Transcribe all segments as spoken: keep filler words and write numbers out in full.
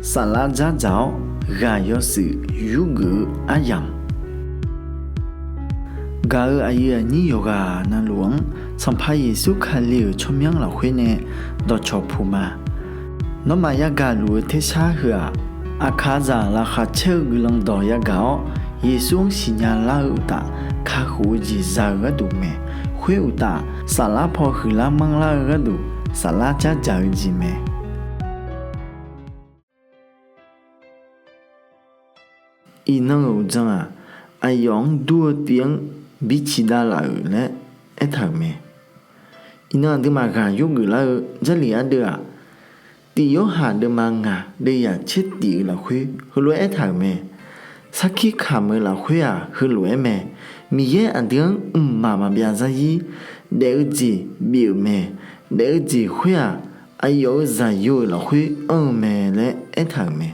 Saflar dzardzaq-awr ghaq yawshuif yurgeuf-eu aryamq, gaq-euq aqyuif aqnyir yawqghaq navluf-anr Sanqpaq Yeqsur Kali-euq tsawrmyanr lafkhoer nae dawqcawq puq ma. Nawmaf yagaq luf-eu tersar heu-aq, aqkaqzaq laqkhaq caer-eu guiqlanq dawq yagaq-awr, Yeqsur-anr siqnya lar-eu uqtaf, kakhof-eu jeq za-eu gharduq mae. Khoer uqtaf, saflar paw huiqlar manrlar-eu gharduq, saflar dzardzaq-eu jeq mae. Iqnan-euq uqdzan-aq, aqyawf-anr dur-eu tiv-anr biciq davlaf-euq laer aertaq-euq mae. Iqnan aqduimaf ghaq yurgeuf lar-eu Jarlif ardeuv-aq, Tif Yorhaq deuvma ngaq deuvyaq tser tif-eu lafkhoer heulof-aer aertaq-euq mae. Sarkir kamq-eu lafkhoer-aq heulof-aer mae. Miqyaer aqdui-anr mqmaq maqbyav zarzir daef-eu jeq bif-euq mae. Daef-eu jeq khoer-aq, aqyawf-euq Zaqyo-euq lafkhoer anr-eu mae laer aertaq-euq mae.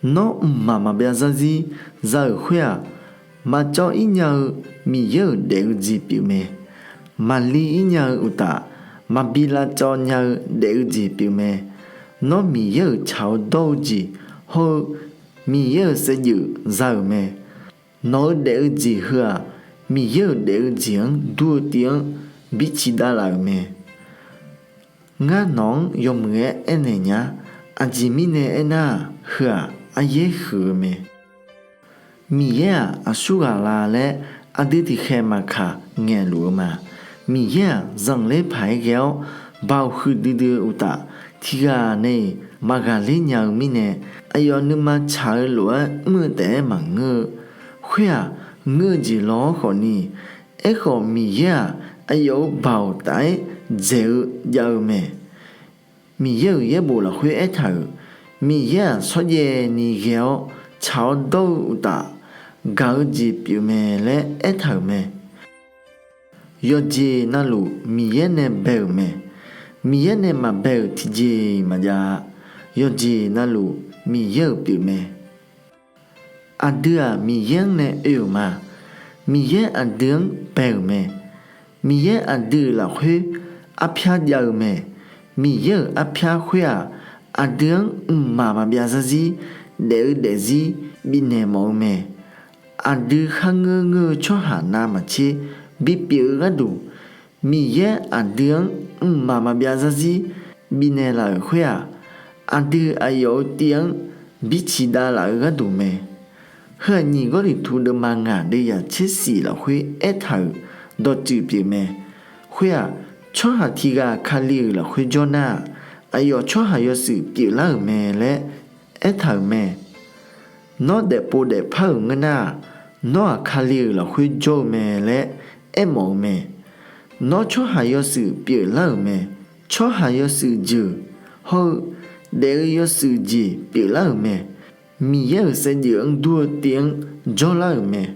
Nawr mqmaq maqbyav zarzir za-euq khoer-aq, maqcawv-ir nya-eu Miqyaer-euq daef-eu jeq pyeuf mae. Maqli-ir nya-eu uqtaf, maqbi lavcawv nya-eu daef-eu jeq pyeuf mae. Nawr Miqyaer-euq tsaq-awr dawr-eu jeq hawr-eu Miqyaer-euq saevdzeuf za-euq mae. Nawq-eu daef-eu jeq heu-aq, Miqyaer-euq daef-eu jeq-anr dur-eu tiv-anr biciq davlaf-euq mae. Ngar nawq-anr yawmuiq-aer aernaeq nya. Aqjeq mirnae aernar-aq, heu-aq aryaer huiq-eu mae. Miqyaer-aq aqsurghaq la laer aqdui tiqkhaeq maqkaq ngaeqluf-eu ma. Miqyaer-aq zanqler paq-aer ghae-awr, baoq huiqdui dui-eu uqtaf, tiqghaq nae-iq maqghaqler nya-eu mirnae, aqyawf nuima tsaq-eu lof-aer mr-eu taef-aer maqngeur-eu. Khoer-aq, ngeur-eu jeq law-awr khawfni, aerkhawf Miqyaer-aq aqyawf-euq baoq taf-aer dzaeq-eu jav-eu mae. Miqyaer-euq yaerbof lafkhoer aertaq-euq, Miqyaer-aq shawrjaev ni ghae-awr tsaq-awr dawr-eu uqtaf, gaq-eu jeq pyeuf mae laer aertaq-euq mae. Yawqjeq navluf Miqyaer nae bae-euq mae. Miqyaer nae maqbae-euq tiqjeq-iq maqjav-a. Yawqjeq navluf Miqyaer-euq pyeuf mae. Aqdui-aq Miqyaer-anr nae oe-euq ma. Miqyaer aqdui-anr bae-euq mae. Miqyaer aqdui-euq lafkhoer arpyar jav-eu mae. Miqyaer-euq arpyar khoer-aq, aqdui-anr mqmaq maqbyav zarzir daef-eu daefzir bifnaeq mawf-eu mae. Aqdui kharngeur ngeur-eu tsawrhaq navmaqtser bipyeuf-eu gharduq, Miqyaer aqdui-anr mqmaq maqbyav zarzir bifnaeq laf-euq khoer-aq, aqdui aqyawf-euq tiv-anr biciq davlaf-eu gharduq mae. Heu-aq nyiq Gawrliqtu deuvma ngaq deuvyaq tser shif lafkhoer aertaq-euq dawqtsuif pyeuf mae. Khoer-aq, tsawrhaq tiqghaq Kali-euq lafkhoer jawr nar-aq, aqyawf tsawrhaq yawshuif pyeuflar-euq mae laer aertaq-euq mae. Nawr daefpov daefpar-euq ngeur nar-aq, nawr-aq Kali-euq lafkhoer jawr-eu mae laer aermawf-eu mae. Nawr tsawrhaq yawshuif pyeuflar-euq mae. Tsawrhaq yawshuif jeuq hawr-eu daef-eu yawshuif jeq pyeuflar-euq mae. Miqyaer-euq saevdzeuf-anr dur-eu tiv-anr jawrlar-euq mae.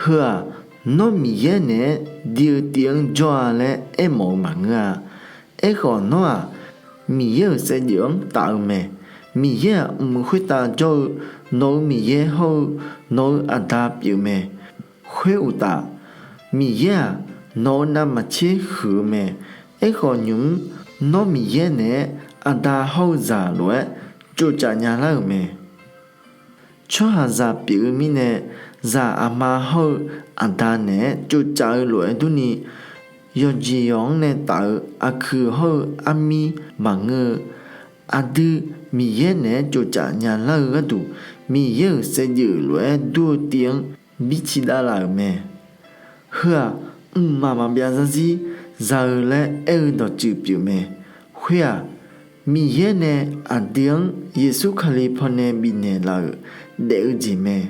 Heu-aq, nawr Miqyaer naeq-aer di-eu tiv-anr jawr-a laer aermawf-eu maqngeur-a. Aerkhawf nawr-aq, Miqyaer-euq saevdzeuf-anr taf-eu mae. Miqyaer-aq mq khoertav jawr-eu nawq-euq Miqyaer hawr-eu nawq-euq Aqda pyeuf mae. Khoeruqtaf, Miqyaer-aq nawq-euq navmaqtser huiq-eu mae. Aerkhawf nymq-mr nawr Miqyaer naeq-aer Aqda hawr-eu zaq lof-aer tsovcaf nyalar-euq mae. Tsawrhaqzaq pyeuf-eu mirnae, zaq aqma hawr-eu Aqda naeq-aer tsovcaf-eu lof-aer durni, yawqjeq yawq-anr nae taf-eu aqkuiq hawr-eu armir maqngeur-eu, aqdui Miqyaer naeq-aer tsovcaf nyalar-eu gharduq, Miqyaer-euq saevdzeuf lof-aer dur-eu tiv-anr biciq davlaf-euq mae. Heu-aq, mqmaq maqbyav zarzir za-eu laer aer-eu dawqtsuif pyeuf mae. Khoer-aq, Miqyaer nae aqdui-anr Yeqsur Kali pawnae bifnaeq laf-euq daef-eu jeq mae.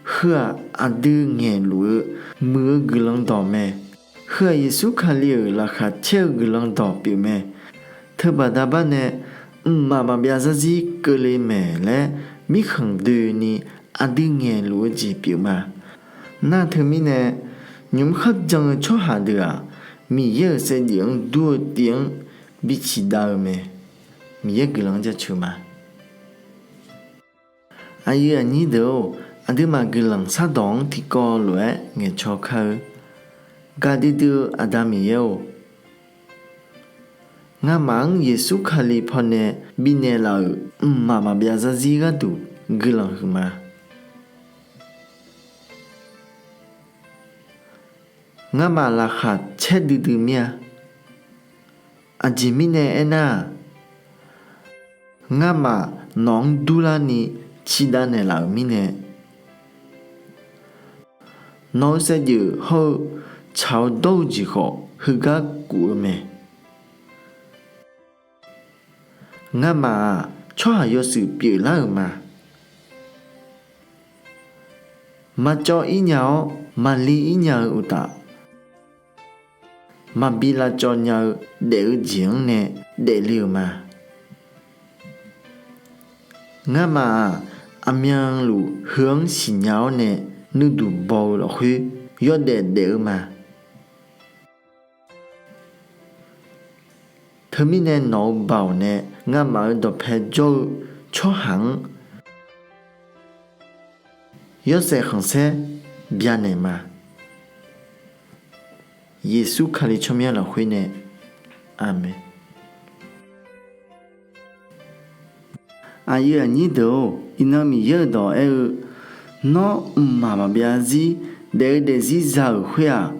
Heu-aq, aqdui ngaeqluf-eu muiq-eu guiqlanq dawq mae. Heu-aq, Yeqsur Kali-euq laqkhaq caer-eu guiqlanq dawq pyeuf mae. Teubaqda barnae mqmaq maqbyav zarzir keuvle maeq laer mirkhanq doeni aqdui ngaeqluf-eu jeq pyeuf ma. Nar teumirnae, nymq-mr kharjan-eu tsawrhaq deuq-aq, Miqyaer-euq saevdzeuf-anr dur-eu tiv-anr biciq dav-eu mae. Miqyaer guiqlanq-anr jaceuq ma. Aqyuif aqnyir deuq-or, aqduimaf guiqlanq shardawq-anr tiqkawv lof-aer ngaeqcaw kar-eu. Gaqdui dui-eu Aqda Miqyaer-or, Ngamaf-anr Yeqsur Kali pawnae bifnaeq laf-euq mqmaq maqbyav zarzir gharduq guiqlanq huiqma. Ngamaf laqkhaq caerdui dui mir-a. Aqjeq mirnae aernar-aq, ngamaf nawq-anr durlarni ciqdav naeqlaf-euq mirnae, nawq-eu saevdzeuf hawr-eu tsaq-awr dawr-eu jeq khawf heugar kuf-eu mae. Ngamaf-aq, tsawrhaq yawshuif pyeuflar-euq ma. Maqcawv-ir nya-awr maqli-ir nya-eu uqtaf, maqbi lavcawv nya-eu daef-eu jeq-anr nae daefle-euq ma. Ngamaf-aq, aqmyanluf heu-anr siqnya-awr nae nuiduq baw-eu lafkhoer yawdaef daef-eu ma. Teumirnae nawq-eu baoq nae ngamaf-eu dawqpae jawr-eu tsawrhaq-anr yawshaef khanqsaer byanaeq ma. Yeqsur Kali tsawrmyanr lafkhoer nae, Aqmeq. Aqyuif aqnyir deuq-or, iqnan Miqyaer-euq dawq aer-eu, Nawr mqmaq maqbyav zarzir daef-eu daefzir za-euq khoer-aq,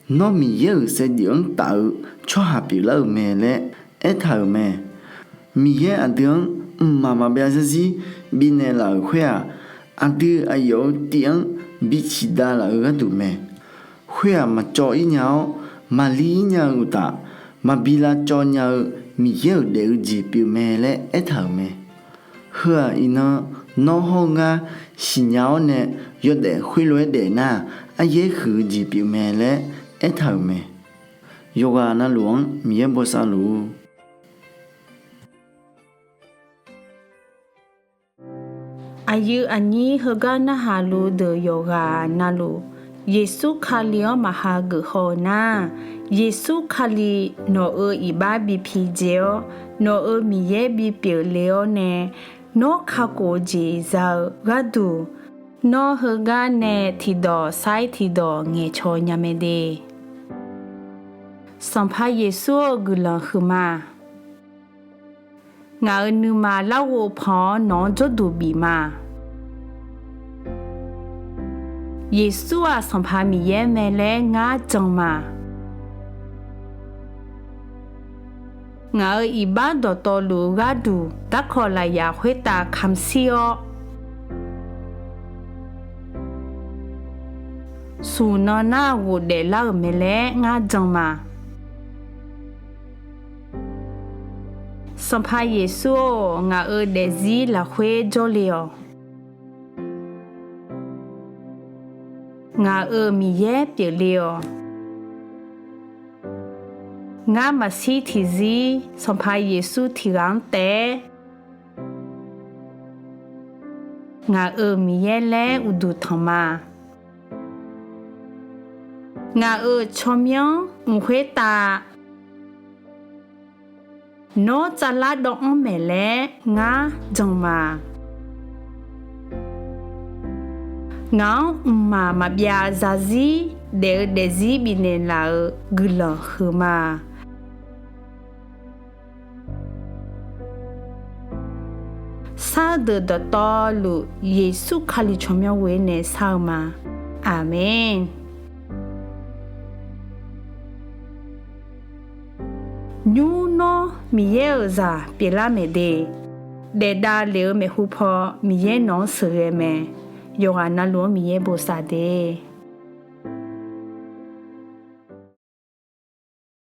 nawr Miqyaer-euq saevdzeuf-anr taf-eu tsawrhaq pyeuflar-euq mae laer aertaq-euq mae. Miqyaer aqdui-anr mqmaq maqbyav zarzir bifnaeq laf-euq khoer-aq, aqdui aqyawf-eu tiv-anr biciqdav laf-eu gharduq mae. Khoer-aq maqcawv-ir nya-awr, maqli-ir nya-eu uqtaf, maqbi lavcawv nya-eu Miqyaer-euq daef-eu jeq pyeufmae laer aertaq-euq mae. Heu-aq iqnan nawr hawr-eu ngar siqnya-awr nae yawdaef khoerlof-aer daef nar-aq, aryaer huiq-eu jeq pyeufmae laer aertaq-euq mae. Yawqghaq navluf-anr Miqyaer bosav luf-ur. Aqyuif aqnyir heugar narhaq luf deuq yawqghaq navluf, Yeqsur Kali-anr maqha geuf haw-eu nar, Yeqsur Kali nawq-euq iqbax bi pidzae-awr, nawq-euq Miqyaer bipyeuf le-awr nae, nawr kakhof-eu jeq za-eu gharduq, nawr heugar nae tiqdawq sair tiqdawq ngaeqcawq nya mae de. Sanqpaq Yeqsur-or, guiqlanq huiqma. Ngaq-euq nuima larghov pan-awr nawq-anr jawrduq bif ma. Yeqsur-aq Sanqpaq Miqyaer mae laer ngar jan ma. Ngaq-euq iqbax dawqtawvluf-eu gharduq darkawq lafyaq khoertav kamqshir-awr, smq nan nar ghofdaef lar-euq mae laer ngar jan ma. Sanqpaq Yeqsur-or, ngaq-euq daefzir lafkhoer jawrle-awq. Ngaq-euq Miqyaer pyeufle-awq. Ngar maqshir tiqzir Sanqpaq Yeqsur tiq ghaq-anr taef-aer ngaq-euq Miqyaer laer uqduq tanq ma. Ngaq-euq tsawrmyanr mq khoertav nawr tsavlar dawv-anr maeq laer ngar jan ma. Ngaq-anr mqmaq maqbyav zarzir daef-eu daefzir bifnaeq laf-euq guiqlanq huiqma. Sar-eu deuq dawqtawvluf Yeqsur Kali tsawrmyanr ghoer nae sar-eu ma. Aqmeq. Nymr nawr Miqyaer-euq zaq pyeuflar maeq de. Daefdav lef-eu maeqhu paw Miqyaer nawq-anr sheuqghae mae. Yawqghaq navluf-anr Miqyaer bosav de.